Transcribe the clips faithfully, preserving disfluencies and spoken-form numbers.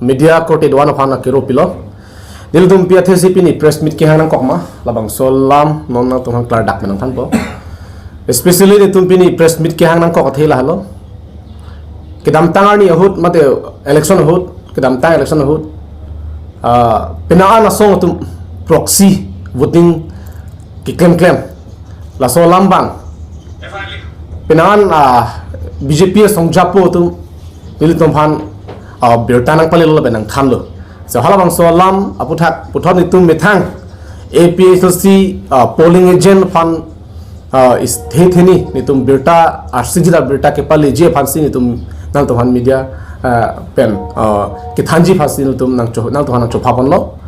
Media korte do-an aphan akero pilo. Nelitum pi athesi pini press meet kehang nangkok ma, labangso alam non nangtum aphan klardak nangthanpo. Especially nelitum pini press meet kehang nangkok athe lahelo. Kedamtang arni ahut mate election ahut, kedamtang election ahut, ah, penang an asong atum proxy voting keklemklem. Laso alam abang penang an, ah, B J P asong japo atum nelitum aphan, ah, birta nangpalelo lapen nangthanlo. So halabangso alam aphuthak puthot nelitum methang A P H L C, ah, polling agent aphan, ah, is the theni nelitum birta, arsikjit abirta kepaleji aphansi nelitum nangtum aphan media, ah, pen, ah, kethanji aphansi nelitum nangcho nangtum aphan nangchopha ponlo.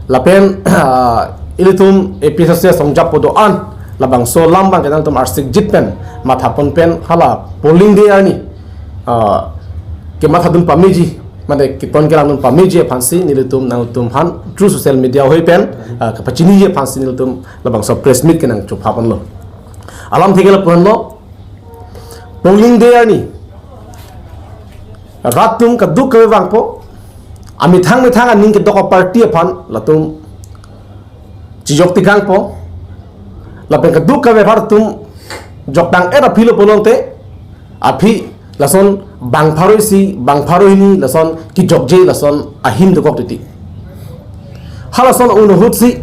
Lapen, ah, ilitum A P H L C asong japo do-an labangso alam abang ke nangtum arsikjit pen mathapon pen hala polling day arni, ah, kemathadun pameji, mane keton kelangdun pameji aphansi nelitum nangtum aphan through social media ahoi pen, ah, kepachiniji aphansi nelitum labangso press meet ke nangchopha ponlo. Alamthe ke lapu-anlo, polling day arni rat atum kadokave vangpo, amethang methang aning kedok aparty aphan latum chijok tikangpo. Lapen kadokave aphan latum jokdang-et aphi lo pulote, aphi lason bang pharo isi, bang pharo hini lason kijokje lason ahin dokok titi. Halason un ahutsi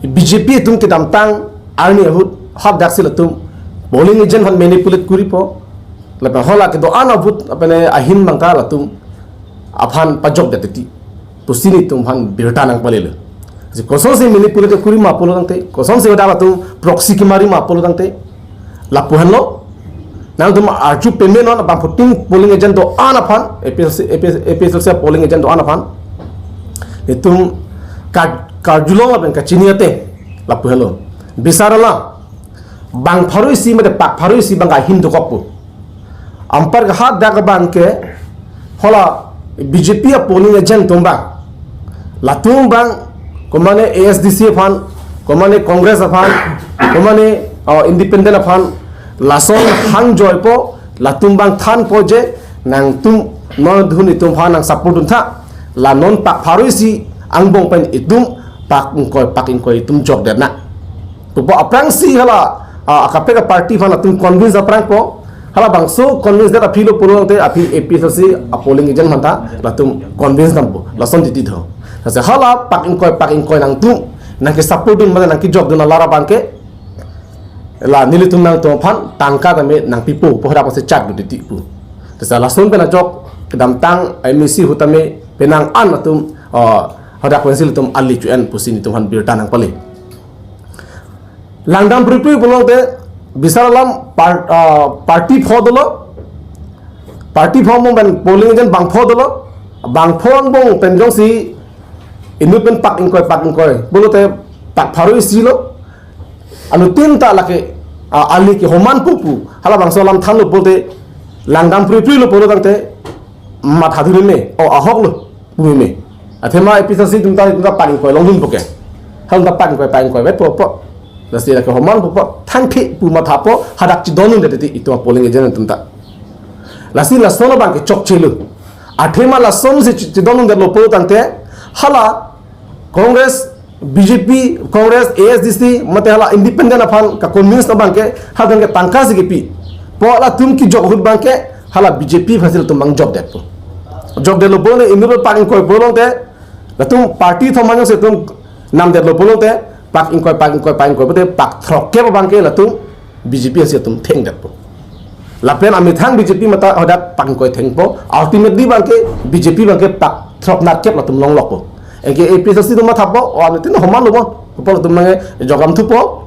B J P atum kedamtang arni ahut hadaksi latum polling agent aphan manipulate koripo. Lapen hala kedo-an a-vote apene ahin abang ke latum aphan pajokdet titi pusi nelitum aphan birta nangpalelo. Kosonsi manipulate kori ma pulo tangte, kosonsi hadak latum proxy kemari ma pulo tangte, lapu-anlo. Nangtum arju pame non, bangphutin polling agent do-an aphan, A P H L C, A P H, A P H L C polling agent do-an aphan nelitum ka-, karjulong lapen kachini ateng, lapu-anlo. Bisar alam, bang pharo isi mate pak pharo isi abang ahin dokokpo. Anparke hadak abang ke hala B J P apolling agent atum abang, latum abang, komane A S D C aphan, komane Congress aphan, komane, uh, independent aphan, lason hangjoipo, latum abang thanpo je, nangtum non adhun itum aphan nangsupport duntha, la non pak pharo isi angbong pen itum pak ingkoi, pak ingkoi itum jokdet nang pupo. Aphrangsi hala, ah, akaprek aparty aphan latum convince aphrangpo. Halabangso convince det aphi lo pulote aphi A P H L C apolling agent aphanta latum convince dampo. Lason titi tho. Lasi hala pak ingkoi, pak ingkoi nangtum nangkesupport dun mate nangkejokdun alar abang ke, la nelitum nangtum aphan tangka tame nangpipo pu hadak pasi chat do titi pu. Lasi lason pen ajok kedamtang M A C ahut tame penang an atum, ah, hadak pensi latum ali chu-en pusi nelitum aphan birta nangpale. Langdam pripri pulote bisar alam par-, ah, party pho dolo. Party pho mo pen polling agent bangpho dolo. Bangpho angbong pen jongsi inut pen pak ingkoi, pak ingkoi pulote pak pharo isi lo. Anuttin ta lake, ah, ali ke homan pupu. Halabangso alam thanlo pulote langdam pripri lo pulo tangte mathadun me. O ahok lo. Bumi me. Athema A P H L C atum ta, atum ta pak ingkoi longdunpo ke. Hal ta pak ingkoi, pak ingkoi vetpo po. Lasi lake homan pupo, thangphi pu mathapo, hadak chidondundet titi itum apolling agent atum ta. Lasi lason abang ke chokchelo. Athema lasonsi chi-, chidondundetlo pulo tangte, hala Congress, B J P, Congress, A S D C, mate hala independent aphan kaconvince abang ke, hadak ke tangka si kepi. Po latum kejok ahut abang ke, hala B J P aphansi latum abang jokdetpo. Jokdetlo pulote inut pen pak ingkoi pulote, latum party thom anjong si latum namdetlo pulote, pak ingkoi, pak ingkoi, pak ingkoi pulote, pak throkkep abang ke latum B J P si latum thengdetpo. Lapen amethang B J P mate hadak pak ingkoi thengpo, ultimately abang ke B J P abang ke pak throknerkep latum longlokpo. Anke A P H L C atum mathapo, o anuttin homan lo bon. Pupo latum nangjokdam thupo,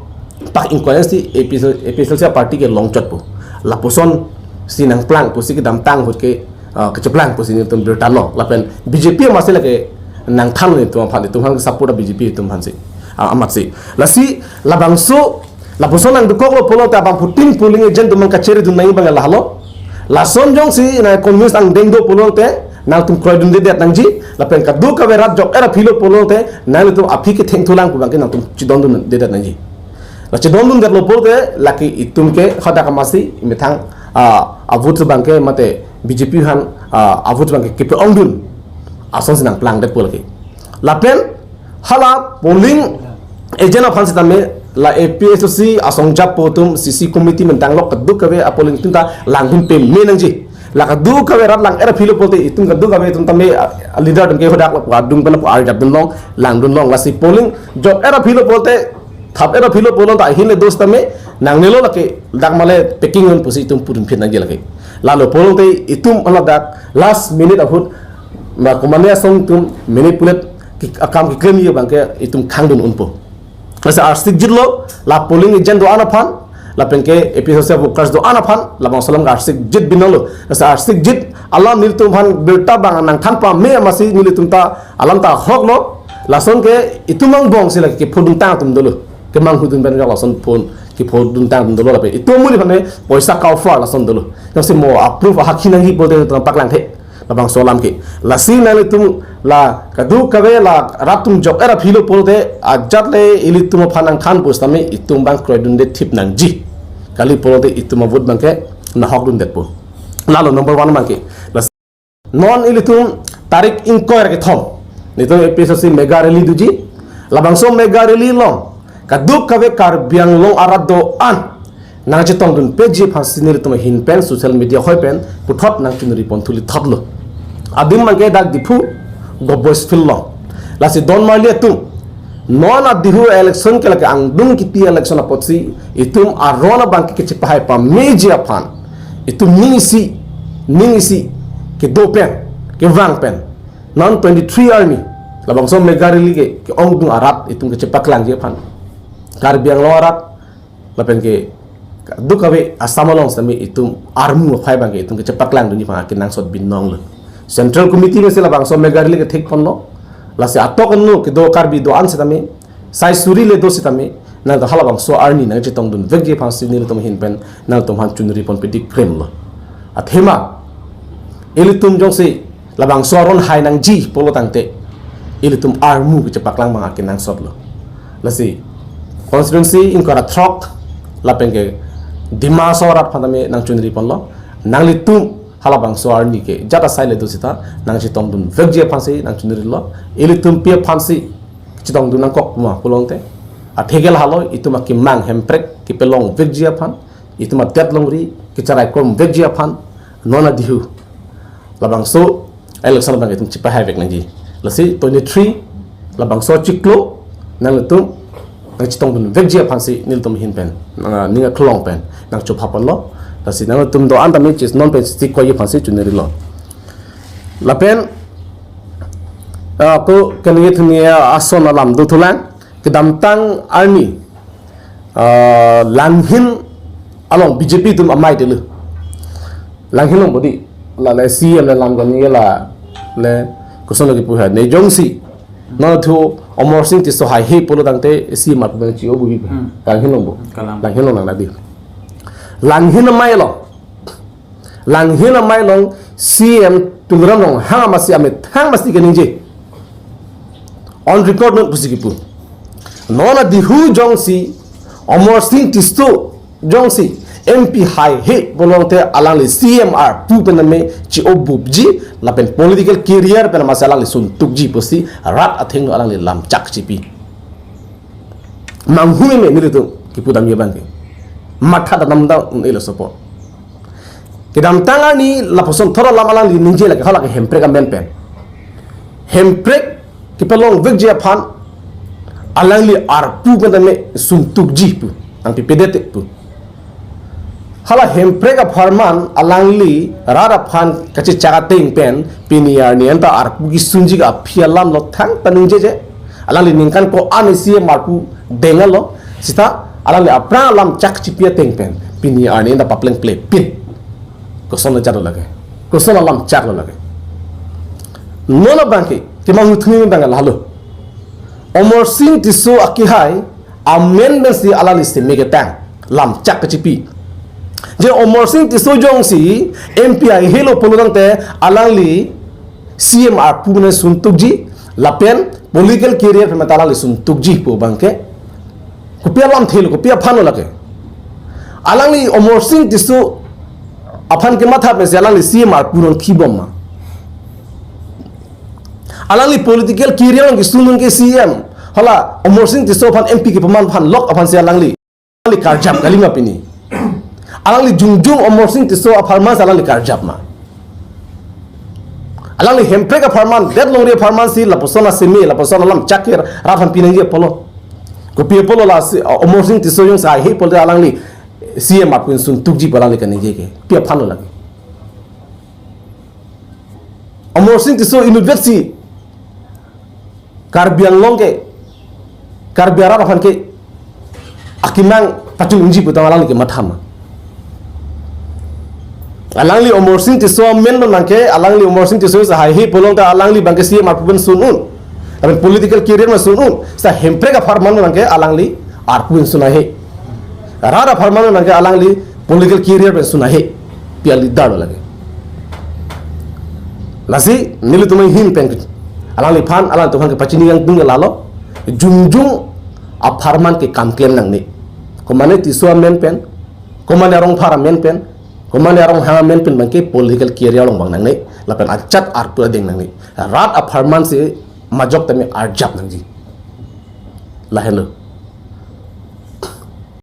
pak ingkoi si A P H L C, A P H L C aparty ke longchotpo. Lapusonsi nangplang pusi kedamtang ahut ke, ah, kecheplang pusi nelitum birta lo. Lapen B J P amatsi lake nangthan nelitum aphan, itum aphan support B J P itum aphansi. Ah, amatsi. Lasi labangso, lapuson nangdokoklo pulote bangphutin polling agent atum abang kacheridun nangji abang lahelo. Lason jongsi nangconvince angdeng do pulote nangtum kroidundedet nangji, lapen kadokave rat jok-et aphi lo pulote nanglitum aphi kethengthulang pu abang ke nangtum chidondundedet nangji. La chidondundetlo pulote lake itum ke hadak amatsi methang, ah, a-vote abang ke mate B J P aphan, ah, a-vote abang ke kepe-ongdun. Asonsi nangplangdetpo lake. Lapen hala polling agent aphan sitame la A P H L C asong jap po atum, C C committee mentang lok, kadokave apolling atum ta langdun pame nangji. La kadokave rat lang-et aphi lo pulote itum kadokave atum tame, ah, leader atum ke hadak lo, adung pen lo, arjapdun long, langdun long. Lasi polling jok-et aphi lo pulote, thap-et aphi lo pulo ta ahin le dos tame nangnelo lake, dak male packing un pusi itum pudun phin nangji lake. Lalo pulote itum hala dak last minute ahut ma komane asong atum manipulate ke akam keklemji abangke itum khangdun unpo. Lasi arsik jitlo, la polling agent do-an aphan, lapen ke A P H L C workers do-an aphan, labangso alam ke arsik jit binong lo. Lasi arsik jit alam nelitum aphan birta abang nangthan pame amatsi nelitum ta alam ta ahok lo. Lason ke itum angbong si lake kephoduntang atum dolo, kemanghu dun pen lason phone kephoduntang atum dolo, lapen itum amuli aphan poisa ka-offer lason dolo. Jongsi mo approve ahakhi nangji pulote itum paklangthe labangso alam ke. Lasi nanglitum la kadokave la rat atum jok-et aphi lo pulote ajat le ilitum aphan nangthan pusitame itum abang kroidunde thip nangji. Kali pulote itum avote abangke nahokdundetpo. Lalo number one abangke. Lasi non ilitum tarik ingkoi ra kethom nelitum A P H L C mega rally doji. Labangso mega rally along kadokave Karbi Anglong arat do-an nangchetongdunpeji aphansi nelitum ahin pen social media ahoi pen puthot nangchunri pon thuli thotlo. Adim abangke dak Diphu Govt. Boys Field along. Lasi don marli atum, non adihu election ke lake angdung kipi election apotsi itum aron abangke kechepahai pameji aphan itum ning isi, ning isi kedo pen, kevang pen non twenty-three arni labangso mega rally ke ke-ongdung arat itum kechepaklangji aphan Karbi Anglong arat lapen ke kadokave Assam along sitame itum armu aphai abangke itum kechepaklangdunji aphan akenangsot binong lo. Central Committee pensi labangso mega rally kethik ponlo. Lasi atok anu kedo Karbi do-an sitame, sai suri le do sitame, nangtum halabangso arni nangchetongdunvekji aphansi nelitum ahin pen nangtum aphan chunri ponpe dikrim lo. Athema ilitum jongsi labangso aron hai nangji pulo tangte ilitum armu kechepaklang abang akenangsot lo. Lasi constituency ingkoi ra throk lapen ke Dima Hasao arat aphan tame nangchunri ponlo. Nanglitum halabangso arni ke jat asai le do sita nangchetongdunvekji aphansi nangchunrilo. Ilitum pi aphansi chetongdun nangkok ma pulote, atheke lahelo, itum akemang Hemprek kepalongvekji aphan, itum adet longri kecharai kromvekji aphan non adihu labangso election abang itum chepahaivek nangji. Lasi twenty-three labangso achiklo nanglitum nangchetongdunvekji aphansi nelitum ahin pen, ah, ning aklong pen nangchopha ponlo. Lasi nanglitum do-an tame chis non pen si koiji aphansi chunrilo. Lapen, ah, ko kani thuni ason alam dothulang. Kedamtang arni, ah, Langhin along B J P atum amei dolo. Langhin along bodi, la le C M le lam kani la le koson lagi puha. Ne jongsi non thu Amarsing Tisso haihe pulo tangte C M arpu pen chi-obubi. Hmm. Langhin along bo. Kalam. Langhin along nang nadi. Langhin amei along, Langhin amei along C M Tuliram Ronghang amatsi amethang amatsi keningje. On record non pusi kipu. Non adihu jongsi Amarsing Tisso jongsi M P haihe pulote alangli C M arpu pen tame chi-obubji lapen political career pen amatsi alangli suntukji pusi rat athengno alangli lamchak chipi. Manghu meme nelitum kipudamji abangke. Matha damdam un-elo sopo. Kedamtang arni lapuson thora lam alangli ningje lake halake Hemprek amen pen. Hemprek kepalongvekji aphan alangli arpu pen tame suntukji pu. Nangpipedet pu. Hala Hemprek apharman alangli rat aphan kachechak ateng pen pini arni anta arpu kesunji ke aphi alam lo thangta ningjeje. Alangli ningkan ko-an isi arpu denglo sita alangli aphrang alam chak chipi ateng pen pini arni anta paplengple pin. Koson lo jalo lake. Koson alam chaklo lake. Non abangke kemanghu thuni abang lahelo. Amarsing Tisso akehai amen pensi alangli seme ketang lamchak kachipi. Je Amarsing Tisso jongsi M P haihelo pulo tangte alangli C M arpu pen suntukji lapen political career pen mata alangli suntukji pu abangke kopi alamthelo, kopi aphanlo lake. Alangli Amarsing Tisso aphan kematha pensi alangli C M arpu non khibom ma. Alangli political career along kesun un ke C M. Hala Amarsing Tisso aphan M P kepaman aphan lok aphansi alangli, alangli karjap kalima pini. Alangli jongjong Amarsing Tisso apharman si alangli karjap ma? Alangli Hemprek apharman, det longri apharman si lapuson aseme, lapuson alam chakir rat aphan pinangji apotlo. Kopi apotlo lasi, uh, Amarsing Tisso jongsi haihe pulote alangli C M arpu pensi suntukji pu alangli kaningje ke. Pi aphanlo lake? Amarsing Tisso inutvet si Karbi Anglong ke, Karbi arat aphan ke akemang pachun unji putang alangli kematha ma? Alangli Amarsing Tisso amen lo nangke, alangli Amarsing Tisso si haihe pulote alangli abangke C M arpu pen sun un. Tapi political career ma sun un. Seta Hemprek apharman lo nangke alangli arpu pen sun haihe. Rat apharman lo nangke alangli political career pen sun haihe. Pi a-leader lo lake? Lasi nelitum ahin pen alangliphan, alangtum aphan kepachini kangtung ke lalo. Jongjong apharman ke kam klem nangne. Komane Tisso amen pen, komane Rongphar amen pen, komane Ronghang amen pen abangke political career along vang nangne. Lapen ajat arpu adeng nangne. Rat apharman si majok tame arjap nangji. Lahenlo.